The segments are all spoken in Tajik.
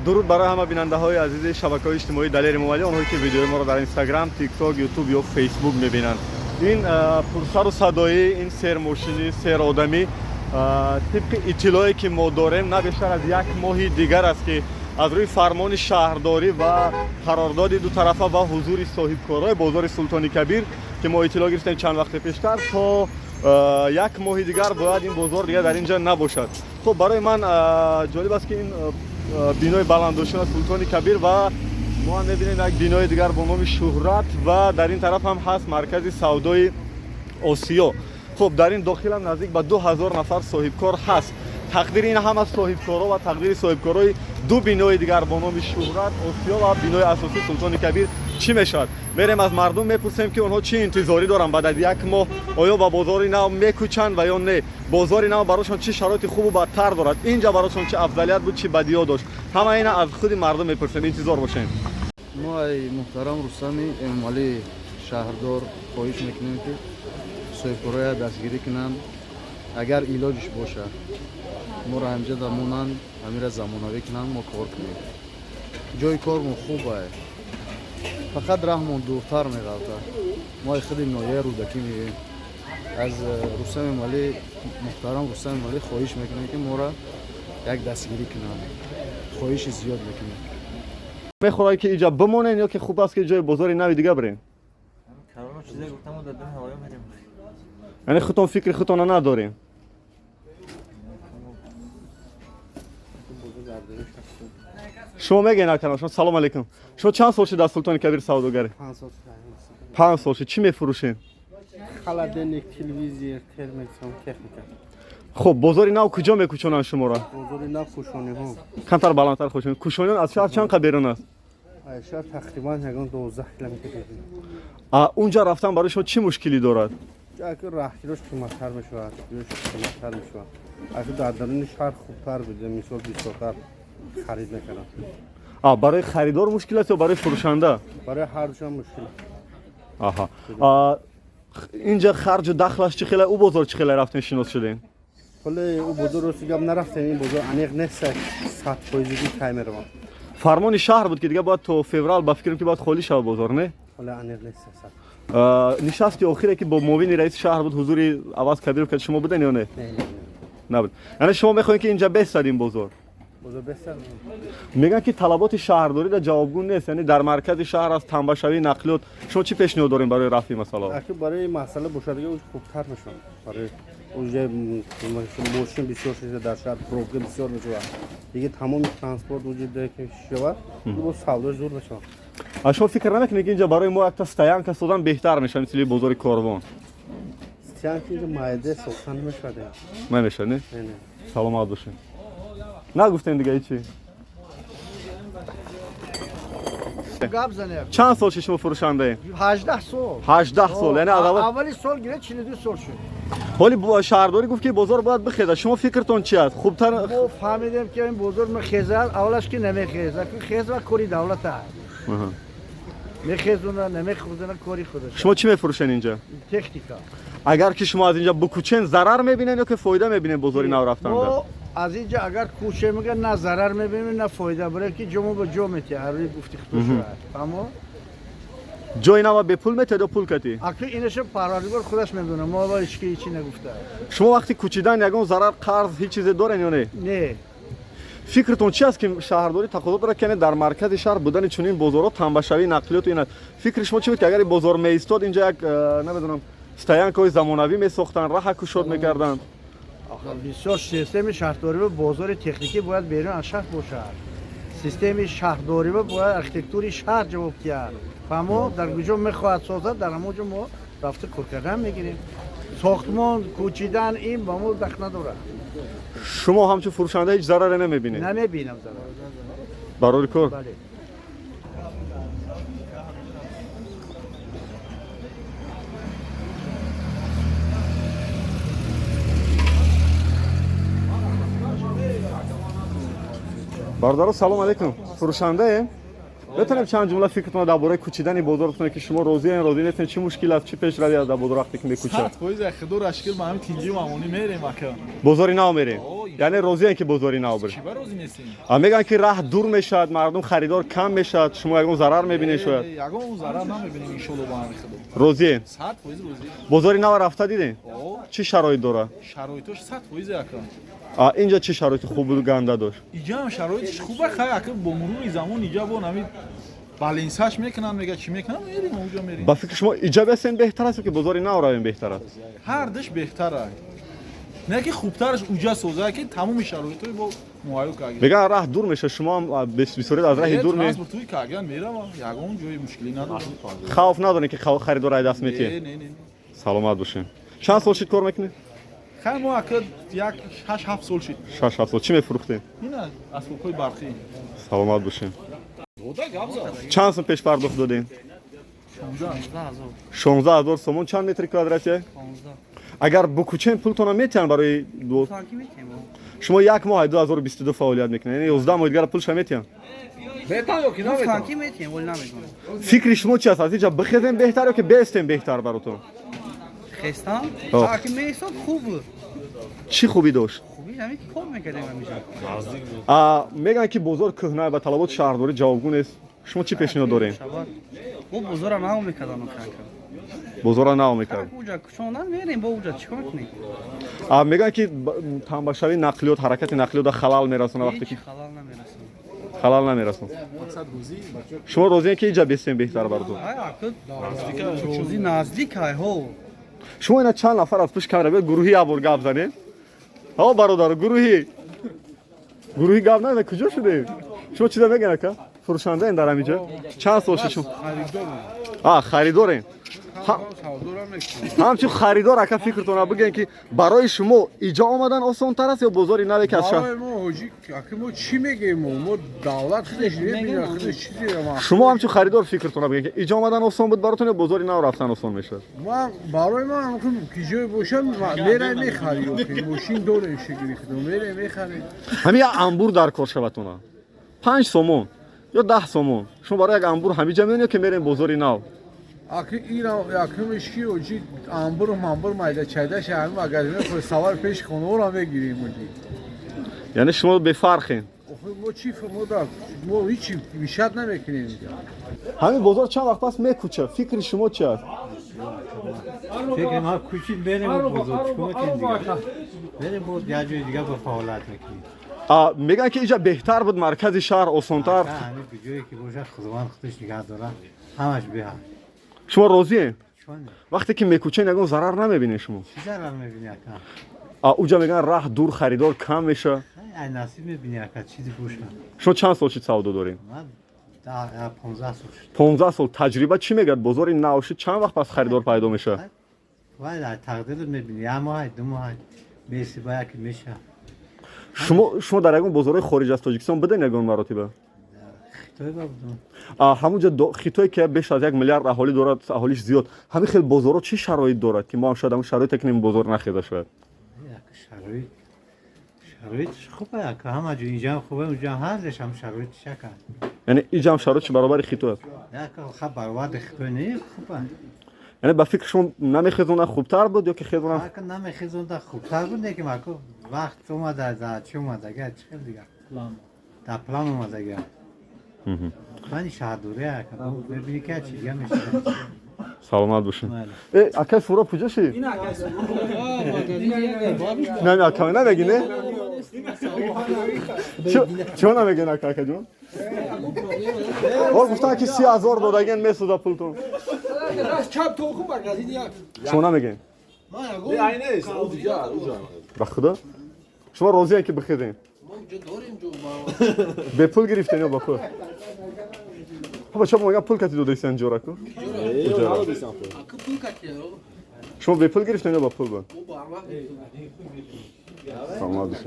Дуруд барои ҳама бинандаҳои азизи шабакаҳои иҷтимоии Далери Эмомалӣ, онҳое ки видеои моро дар Инстаграм, Тикток, Ютуб ё Фейсбук мебинанд. Ин пурсару садоӣ, ин сермошинӣ, серодамӣ, тибқи иттилоъе ки мо дорем, на бештар аз як моҳи дигар аст, ки аз рӯи фармони шаҳрдорӣ ва қарордоди дутарафа ва ҳузури соҳибкорҳои бозори Султони Кабир, ки мо иттилоъ гирифтем чанд вақте пештар, то як моҳи дигар бояд ин бозор дигар дар ин ҷо набошад. Хуб, барои ман ҷолиб аст, ки ин бинои баландошёна Султони Кабир ва мо ҳам мебинем як бинои дигар бо номи Шӯҳрат ва дар ин тараф ҳам ҳаст маркази савдои Осиё. Хуб, дар ин дохилам наздик ба 2000 нафар соҳибкор ҳаст. Тақдири ин ҳама соҳибкорҳо ва тақдири соҳибкорҳои ду бинои дигар бо номи Шӯҳрат, Осиё ва бинои асосии Султони Кабир чӣ мешавад? Мерем, аз мардум мепурсем, ки онҳо чӣ интизорӣ доранд баъд аз як моҳ, оё ба бозори нав мекӯчанд ва ё не, бозори нав барошон чӣ шароити хубу бадтар дорад, инҷа барошон чӣ афзалият буд, чӣ бадиҳо дошт. Ҳама ина аз худи мардум мепурсем. Интизор бошем. Мо ай муҳтарам Рустами Эмомалӣ, шаҳрдор, хоҳиш мекунем, ки соҳибкороя дастгирӣ кунанд. Агар илоҷиш бошад, моро ҳамҷа дамонанд, ҳамира замонавӣ кунанд, мо кор кунем. Ҷои кормон хуб ай, фақат раҳмон дуртар меғалтад. Мо ай худи ноҳияи Рӯдакӣ меоем. Аз Рустами Эмомалӣ, муҳтарам Рустами Эмомалӣ, хоҳиш мекунем, ки моро як дастгирӣ кунанд. Хоҳиши зиёд мекунем. Мехоҳед, ки инҷа бимонед ё ки хуб аст, ки ҷои бозори нави дигар бирем? Калоно чизе гуфтам, дар дум ҳавоё мерем. Яъне худтон фикри худтона надорем? Шумо мегӯед, акана? Шумо, салом алейкум. Шумо чанд сол шуд дар Султони Кабир савдогарӣ? 5 сол. 5 сол шуд. Чӣ мефурӯшед? Холодильник, телевизор, термоэлектроника, техника. Хуб, бозори нав куҷо мекӯчонанд шуморо? Бозори нав Кӯшониҳо. Камтар баландтар хошед. Кӯшониён аз шаҳр чанд қа берун аст? Аз шаҳр тақрибан ягон 12 километр берун. А унҷа рафтан барои шумо чӣ мушкилӣ дорад? Аки раҳкирош қиматтар мешавад, ҷош қиматтар мешавад. Аки дар даруни шаҳр хубтар буд, мисол, бисёртар харид мекардам. А барои харидор мушкил аст ё барои фурӯшанда? Барои ҳар душам мушкил. Аҳа, а инҷа харҷу дахлаш чӣ хела, ӯ бозор чӣ хела рафтен, шинос шудем? Ҳоле ӯ бозор, рости гап, нарафтем. Ин бозор аниқ нест, 100 фоизигӣ кай меравам. Фармони шаҳр буд, ки дига бояд то феврал, ба фикрам, ки бояд холӣ шавад бозор, не? Ҳоле аниқ нест сад. Нишасти охире, ки бо муовини раиси шаҳр буд, ҳузури Аваз Кабиров, ки шумо буден ё не? Не, не. Набуд. Яъне шумо мехоҳед, ки инҷа бесад ин бозор? Бозор бесад. Мегӯянд, ки талаботи шаҳрдорӣ дар ҷавобгӯ нест, яъне дар маркази шаҳр аст, тамбашавии нақлиёт. Шумо чӣ пешниҳод дорем барои рафъи масъалаҳо? Аки барои масъала бошад, дига хубтар мешавад. Барои уже мошин бисёр шуда дар шаҳр, пробка бисёр мешавад, дига тамоми транспорт вуҷуд ки шавад, боз савдош зур мешавад. А шумо фикр намекунед, ки инҷа барои мо якта стоянка созан беҳтар мешавад, мисли бозори Корвон? Стоянка инҷа майда сохта намешавад. Намешавад, не? Не, не. Саломат бошед. Нагуфтем дига ҳечи. Гап занем. Чанд сол шуд шумо фурӯшандаем? 18 сол. 18 сол, яъне аз аввал? Аввали сол гире 42 сол шуд. Ҳоли шаҳрдорӣ гуфт, ки бозор бояд бихезад. Шумо фикртон чи аст, хубтар? Мо фаҳмидем, ки ин бозор мехезад, аввалаш ки намехезад, ки хез ва кори давлат аст. Мехезуна, намехезуна, кори худаш. Шумо чӣ мефурӯшед инҷа? Техника. Агар ки шумо аз инҷа бикӯчен, зарар мебинед ё ки фоида мебинед бозори нав рафтанда? Мо аз инҷа агар кӯчем, мега, на зарар мебинем, на фоида, барои ки ҷомо ба ҷо метиҳад, ҳар гуфти худо шавад, фаҳмо? Ҷои нава бепул метиҳад ё пул катӣ? Аки инаша Парвардигор худаш медонад, мо ва ҳеч ки ҳечи нагуфта. Шумо вақти кӯчидан ягон зарар, қарз, ҳеҷ чизе дорен ё не? Не. Фикртон чи аст, ки шаҳрдорӣ тақозо дорад, ки яъне дар маркази шаҳр будани чунин бозорҳо тамбашавии нақлиёту ин аст? Фикри шумо чӣ буд, ки агар ин бозор меистод, инҷа як намедонам, стоянкаҳои замонавӣ месохтанд, раҳа кушод мекарданд? Бисёр системи шаҳрдорӣ ва бозори техникӣ бояд берун аз шаҳр бошад. Системи шаҳрдорӣ ва бояд архитектури шаҳр ҷавоб диҳад, фаҳмо? Дар куҷо мехоҳад созад, дар ҳамон ҷо мо рафта кор кардан мегирем. Сохтмон, кӯчидан, ин ба мо дахл надорад. Шумо ҳамчун фурӯшанда ҳеҷ зараре намебинед? Намебинам зарар. Барори кор. Бале. Бародаро, салом алейкум. Фурӯшандаем? Метавонем чанд ҷумла фикртон дар бораи кӯчидани бозор бикунем, ки шумо розиен, розӣ нестен, чӣ мушкил аст, чӣ пешравӣ аст дар бозор вақте ки мекӯчад? 100% худоро шукр, ма ҳамин тинҷӣ мамонӣ мерем, ака. Бозори нав мерем? Яъне розиен, ки бозори нав бирем? Чӣ ба розӣ нестем? А мегӯянд, ки раҳ дур мешавад, мардум харидор кам мешавад, шумо ягон зарар мебинед шояд? Ягон зарар намебинем, иншолло, ба ҳамин худо. Розиен? 100% розӣ. Бозори нав рафта дидем? О. Чӣ шароит дорад? Шароитош 100% ака. А инҷа чӣ шароити хубу ганда дошт? Иҷа ҳам шароитиш хуба, хай, ака, бо мурури замон иҷа бо нами баленсаш мекунанд, мега чӣ мекунанд, мерем онҷо, мерем. Ба фикри шумо, иҷа бесен беҳтар аст ё ки бозори нав равем беҳтар аст? Ҳар душ беҳтар аст, не ки хубтараш уҷа соза, ки тамоми шароитҳои бо муҳайё карда. Мегӯянд, раҳ дур мешавад, шумо ҳам бисёре аз раҳи дур ме Транспортҳои карган меравам, ягон ҷои мушкилӣ надорам. Хавф надорем, ки харидор ай даст Не, метиҳед? не, не. Саломат бошем. Чанд сол шид кор мекунед? Хай, мо ака як 6-7 сол шид. 6-7 сол. Чӣ мефурӯхтем? Ина асбобҳои барқӣ. Саломат бошем. Чанд сум пешпардохт додем? 16 000 сомон. Чанд метри квадратия? Агар букӯчем, пултона метиҳанд барои шумо? Як моҳ 2022 фаъолият мекунед, яъне 11 моҳ дигара пулша метиҳанд. Фикри шумо чи аст? Аз инҷа бихезем беҳтар ё ки бестем беҳтар баротон? Хестам? О. Аки меистод, хуб буд. Чӣ хубӣ дошт? Хубӣ ҳамин ки кор мекардем ҳамиҷа. А мегӯянд, ки бозор кӯҳна, ба талаботи шаҳрдорӣ ҷавобгӯ нест. Шумо чӣ пешниҳод дорем? Шабад. Мо бозора нав мекардан канка. Бозора нав мекард. Уҷа кучондан мерем, бо уҷа чикор кунем? А мегӯянд, ки тамбашавии нақлиёт, ҳаракати нақлиёта халал мерасонад вақте ки Ҳеҷ халал намерасонад. Халал намерасон. Шумо розием, ки инҷа бестем беҳтар баротон? Ай, ака, розӣ, наздик ай ҳо. Шумо ина чанд нафар аз пушти камера биёд, гурӯҳӣ як бор гап занед. Ҳо, бародаро, гурӯҳӣ гурӯҳӣ гап назанед. Куҷо шудем? Шумо чиза мегӯед, ака? Фурӯшандаем дар ҳаминҷо? Чанд сол шуд шумо? А харидорем? Ҳамчун харидор, ака, фикртона бигӯем, ки барои шумо иҷо омадан осонтар аст ё бозори наве, ки аз шаҳр? Барои мо, ҳоҷӣ, аки мо чӣ мегӯем? Мо давлат худаш мебинад, худаш чизе. Шумо ҳамчун харидор фикртона бигӯем, ки иҷо омадан осон буд баротон ё бозори нав рафтан осон мешавад? Ман, барои ман, ки ҷое бошам, мераем, мехарем. Мошин дорем, шигири худо, мераем, мехарем. Ҳамин як амбур дар кор шаватона, 5 сомон ё 10 сомон, шумо барои як амбур ҳамиҷа меён ё ки мерем бозори нав? Аки ира якумиш ки, ҳоҷӣ, амбуру мамбур майда чайдаша, ҳамин магазин савар пеши хонаҳоро мегирем, ҳоҷӣ. Яъне шумо бефарқем? Охи, мо чӣ, мо дар мо ҳичи мишат намекунем. Ҳамин бозор чанд вақт пас мекӯча, фикри шумо чи аст? Фикри ма, кӯчид, берем бозор, чикор мекунем дига? Берем, боз як ҷои дига ба фаъолият мекунем. А мегӯянд, ки иҷа беҳтар буд, маркази шаҳр осонтар. Ҳамин ҷое ки бошад, худованд худаш нигаҳ дорад, ҳамаш беҳа. Шумо розием? Чон? Вақте ки мекӯчен, ягон зарар намебинед шумо? Чӣ зарар мебини, ака? А уҷа мегӯянд, раҳ дур, харидор кам меша. Ай, насиб мебини, ака, чизи боша. Шумо чанд сол шид савдо дорем? Ман 15 сол шуд. 15 сол. Таҷриба чӣ мегӯяд, бозори нав шид, чанд вақт пас харидор пайдо мешавад? Вай, дар тақдират мебини, як моҳ, 2 моҳ меси ба яке меша. Шумо дар ягон бозорҳои хориҷ аз Тоҷикистон буден ягон маротиба? Хитой ба будам. А ҳамунҷа Хитое, ки беш аз 1 миллиард аҳолӣ дорад, аҳолиш зиёд, ҳамин хел бозорҳо чӣ шароит дорад, ки мо ҳам шояд ҳамун шароите кунем, бозор нахеза шояд? Як шароитш хуб, ака, ҳама ҷо, инҷам хубе, унҷа ҳар ҷош ҳам шароитш ака. Яъне иҷам шароитш баробари Хитой аст? Як хаб баробари Хитой не, хуб. Яъне ба фикри шумо, намехезонда хубтар буд ё ки хезонам? Ака, намехезонда хубтар буд, не ки маку вақт омада, за чӣ омадага, чӣ хел дига дар план омадага, плани шаҳрдорӣ, ака, мебинӣ, ки чӣ дига мешавад. Саломат бошед. Э, акай Фуро куҷо шид? Не, ака, намеги, не, чиё намегӯен, ака, акаҷон? О, гуфтан, ки 30 000 додаген, месӯза пултон. Шумо намегӯен? Ба худо, шумо розиен, ки бихезем? Бепул гирифтен ё ба пул? Ҳаба, чо мегӯям, пул кати додаистен ҷораку? Шумо бепул гирифтен ё ба пул буд? Саломат бошед.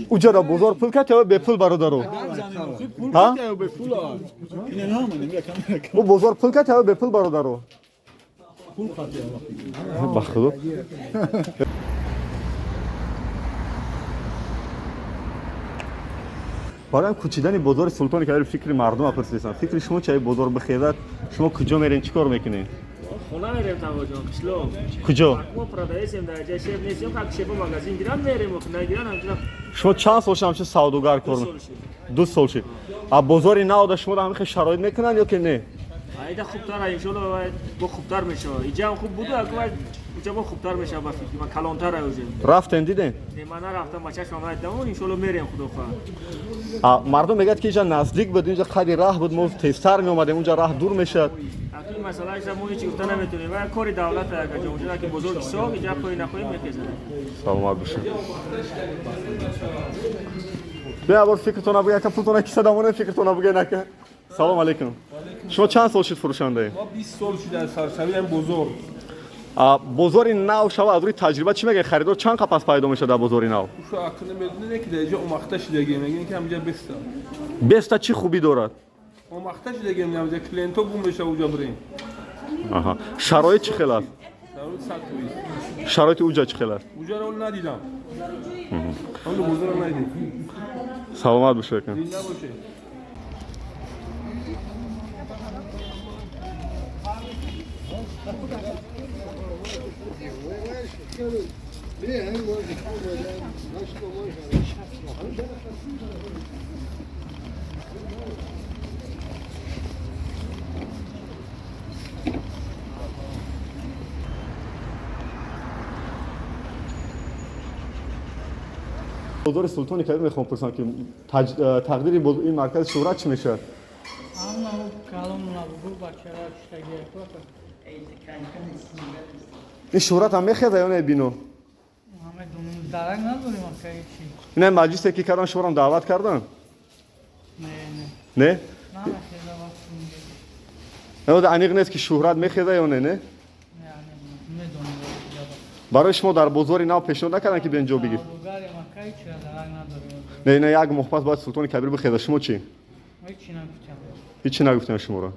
Уҷа дар бозор пул кати ё бепул, бародаро? Ҳа, бо бозор пул кати ё бепул, бародаро? Ба худо. Барои кӯчидани бозори Султони Кабир фикри мардума пурсидам. Фикри шумо чӣ, бозор бихезад, шумо куҷо мерен, чӣ кор мекунед? Хона мерем, тавоҷон, қишлоқ. Куҷо? Мо продаесем, дар ҷай шеф нестем, как шефо магазин гиран мерем, нагиран ҳамчуна. Шумо чанд сол шуд ҳамчун савдогар кор? 2 сол шуд. А бозори нав да шумо ҳамин хел шароит мекунанд ё ки не? Айда хубтар, иншоалло бо хубтар мешавад. Иҷа ҳам хуб буду, иҷа бо хубтар мешавад, ба фикри ман калонтар уже. Рафтем, дидем? Не, ман нарафтам, ба чашмам надидам, иншоалло мерем, худо хоҳад. Мардум мегӯяд ки инҷа наздик буд, инҷа қади раҳ буд, мо тезтар меомадем, унҷа раҳ дур мешавад. Ин масъалааш мо ҳеҷ гуфта наметавонем. Ва кори давлат ака ҷон, унҷа ки бозор ҳисоб, иҷа хоҳӣ нахоҳӣ мехезад. Саломат бошед. Бия бор фикртона бугӯ, яка пултона киса дамона, фикртона бугӯ нака. Салом алейкум. Шумо чанд сол шуд фурӯшандаед? Мо 20 сол шуд аз саршавии ҳам бозор. Бозори нав шава, аз рӯи таҷриба чӣ мегӯед? Харидор чанд қапас пайдо мешавад дар бозори нав? Шу ақл намедонед ки дар инҷо омахта шудагем, мегӯем ки ҳамҷа беста. Беста чӣ хубӣ дорад? Омахта шудагем, ҳамҷа клиентҳо гум мешавад, уҷа бирем. Аҳа. Шароит чӣ хел аст? Шароит 100%. Шароити уҷа чӣ хел аст? Уҷаро ҳол надидам. Ҳоло бозорро надидем. Саломат бошед. Зинда бошед. Бозори Султони Кабир мехоҳам пурсам ки тақдири ин маркази шӯҳрат чӣ мешавад? Ин шӯҳрат ҳам мехезад ё не бино? Ина маҷлисе ки кардан, шуморо даъват кардан? Не? Не, аниқ нест ки шӯҳрат мехезад ё не, не? Барои шумо дар бозори нав пешниҳод накарданд ки биён ҷо бигир? Не, ина як моҳ пас бояд Султони Кабир бихезад. Шумо чӣ? Ҳичи нагуфтем шуморо.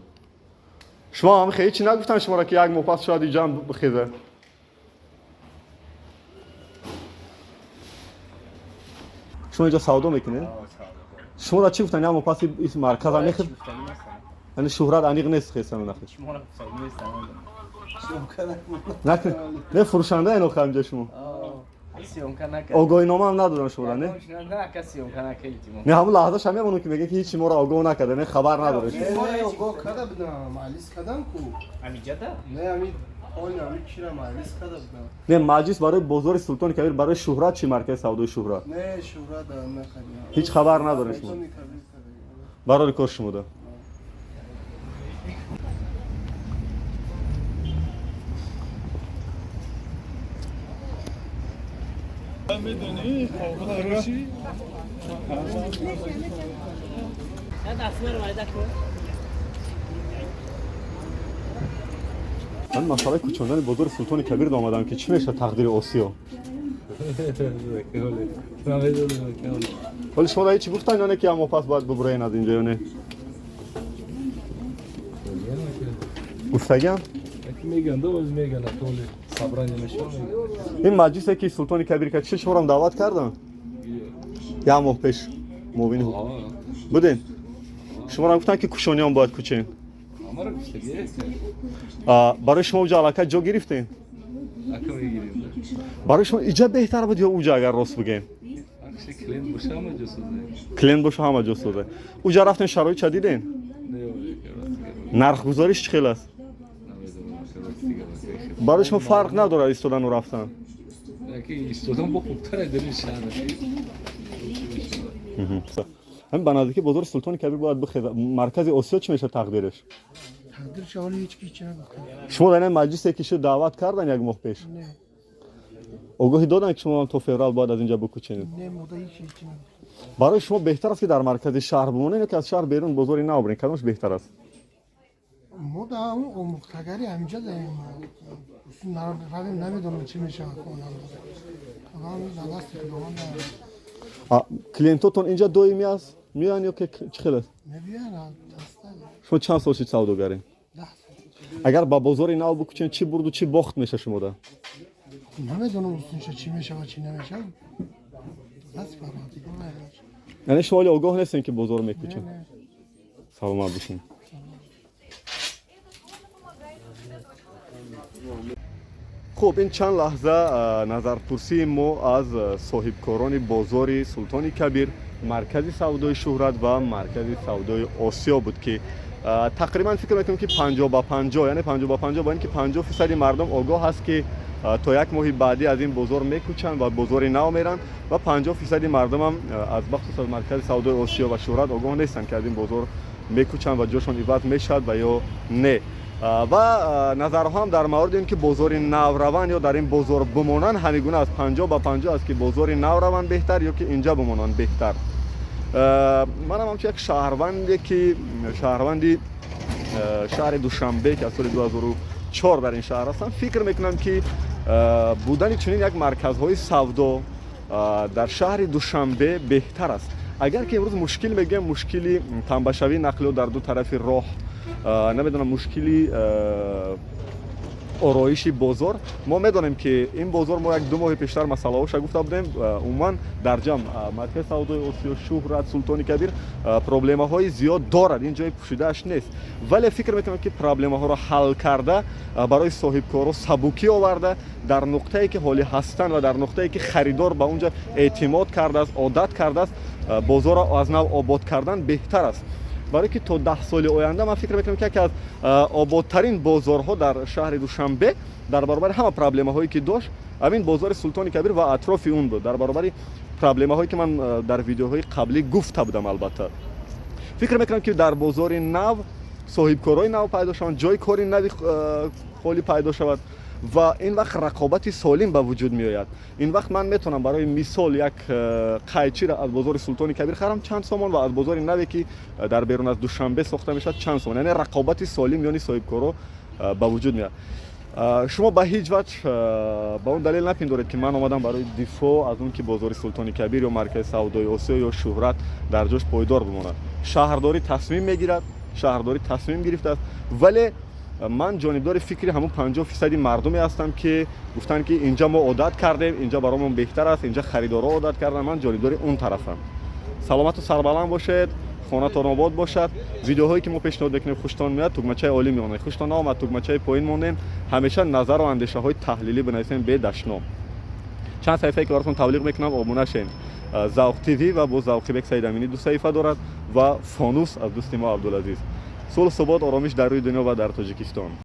Шумо ҳам ҳичи нагуфтам шуморо ки як моҳ пас шояд инҷа ҳам бихезад? Шумо инҷо савдо мекунед? Шуморо чӣ гуфтанд? Як моҳ пас ин марказ ҳам мехез? Яъне шӯҳрат аниқ нест хезану нахез? Не, фурӯшанда ин охир инҷа шумо? Огоҳинома ҳам надодам шуморо, не? Не, ҳамун лаҳзааш ҳам мемонам ки мегӯяд ки ҳеҷ моро огоҳ накарда, не, хабар надоред. Огоҳ карда будам, маҷлис кардам ку. Ҳамиҷада? Не, ҳами поин ҳами кира маҷлис карда будам. Не, маҷлис барои бозори Султони Кабир, барои шӯҳрат чӣ маркази савдои шӯҳрат? Не, шӯҳрат накардем. Ҳеҷ хабар надоред шумо? Барори кор шумо да. Ман масъалаи кӯчондани бозори Султони Кабир омадам ки чӣ мешавад тақдири Осиё? Вале шумо ҳеҷ гуфтан ё не ки ҳамо пас бояд бубуроен аз инҷо ё не? Гуфтагиам? Ин маҷлисе ки Султони Кабир кард, чӣ шуморо даъват карданд? Як моҳ пеш муовини будем. Шуморо гуфтанд ки кӯшониён бояд кӯчен. Барои шумо уҷа аллакай ҷо гирифтем? Барои шумо иҷа беҳтар буд ё уҷа, агар рост бигӯем? Клиент боша ҳама ҷо соза. Уҷа рафтем, шароит ча дидем? Нархгузориш чӣ хел аст? Барои шумо фарқ надорад истодану рафтан? Ҳамин ба наздикӣ бозори Султони Кабир бояд бихезад. Маркази Осиё чӣ мешавад тақдираш? Тақдираш ҳоло ҳеҷ ки чӣ нагуфтам. Шумо дар ин маҷлисе ки шуд даъват кардан як моҳ пеш? Не. Огоҳӣ доданд ки шумо то феврал бояд аз инҷа бикӯченед? Не, мода ҳеҷ чӣ нагуфтам. Барои шумо беҳтар аст ки дар маркази шаҳр бимонед ё ки аз шаҳр берун бозори нав биред? Кадомаш беҳтар аст? Мо дар омӯхтагари ҳаминҷа даем. Равем, намедонам чӣ мешавад. Дар дасти Худованд. Клиентотон инҷа доимӣ аст? Меоянд ё ки чӣ хел аст? Мебиёянд. Шумо чанд сол шуд савдогаред? Агар ба бозори нав бикӯчен, чӣ бурду чӣ бохт мешавад шумода? Намедонам устунша чӣ мешавад, чӣ намешавад. Дасти Парвардигор. Яъне шумо ҳоле огоҳ нестем, ки бозор мекӯчад? Саломат бошед. Хуб, ин чанд лаҳза назарпурсии мо аз соҳибкорони бозори Султони Кабир, маркази савдои Шӯҳрат ва маркази савдои Осиё буд, ки тақрибан фикр мекунем, ки 50 ба 50, яъне 50 ба 50, бо ин ки 50 фисади мардум огоҳ аст, ки то як моҳи баъдӣ аз ин бозор мекӯчанд ва бозори нав меранд, ва 50 фисади мардумам аз бахусус аз маркази савдои Осиё ва Шӯҳрат огоҳ нестанд, ки аз ин бозор мекӯчанд ва ҷошон иваз мешавад ва ё не. Ва назарҳоам дар мавриди ин ки бозори нав раванд ё дар ин бозор бимонанд, ҳамин гуна аст, 50 ба 50 аст, ки бозори нав раванд беҳтар ё ки инҷа бимонанд беҳтар. Манам ҳамчун як шаҳрванде, ки шаҳрванди шаҳри Душанбе, ки аз соли 2004 дар ин шаҳр ҳастам, фикр мекунам, ки будани чунин як марказҳои савдо дар шаҳри Душанбе беҳтар аст. Агар ки имрӯз мушкил мегӯям, мушкили тамбашавии нақлиёт дар ду тарафи роҳ, намедонам, мушкили ороиши бозор, мо медонем, ки ин бозор, мо як 2 моҳи пештар масъалаҳоша гуфта будем. Умуман, дар ҷамъ маркази савдои Осиё, Шӯҳрат, Султони Кабир проблемаҳои зиёд дорад, ин ҷои пӯшидааш нест, вале фикр мекунам, ки проблемаҳоро ҳал карда, барои соҳибкорро сабукӣ оварда, дар нуқтае ки ҳолӣ ҳастанд ва дар нуқтае ки харидор ба он ҷо эътимод кардааст, одат кардааст, бозорро аз нав обод кардан беҳтар аст, барое ки то 10 соли оянда ман фикр мекунам, ки яке аз ободтарин бозорҳо дар шаҳри Душанбе, дар баробари ҳама проблемаҳое ки дошт, ҳамин бозори Султони Кабир ва атрофи он буд, дар баробари проблемаҳое ки ман дар видеоҳои қаблӣ гуфта будам. Албатта, фикр мекунам, ки дар бозори нав соҳибкорои нав пайдо шаванд, ҷои кори нави холӣ пайдо шавад ва ин вақт рақобати солим ба вуҷуд меояд. Ин вақт ман метавонам, барои мисол, як қайчиро аз бозори Султони Кабир харам чанд сомон ва аз бозори наве, ки дар берун аз Душанбе сохта мешавад, чанд сомон. Яъне рақобати солим миёни соҳибкоро ба вуҷуд меояд. Шумо ба ҳеҷ ваҷҳ ба он далел напиндоред, ки ман омадам барои дифоъ аз он ки бозори Султони Кабир ё маркази савдои Осиё ё Шӯҳрат дар ҷош пойдор бимонад. Шаҳрдорӣ тасмим мегирад, шаҳрдорӣ тасмим гирифтааст, вале ман ҷонибдори фикри ҳамун 50 фисади мардуме ҳастам, ки гуфтанд, ки инҷа мо одат кардем, инҷа баромон беҳтар аст, инҷа харидорҳо одат карданд. Ман ҷонибдори он тарафам. Саломату сарбаланд бошед, хонатон обод бошад. Видеоҳое ки мо пешниҳод мекунем, хуштон меояд, тугмачаи олӣ меонед, хуштон наомад, тугмачаи поин монем. Ҳамеша назару андешаҳои таҳлилӣ бинависем бедашном. Чанд саҳифае ки баротон таблиғ мекунам, обуна шем: Завқ ТВ ва бо Завқибек Саидаминӣ ду саҳифа дорад ва Фонус аз дӯсти мо Абдулазиз. Сулҳ, субот, оромиш дар рӯи дунё ва дар Тоҷикистон.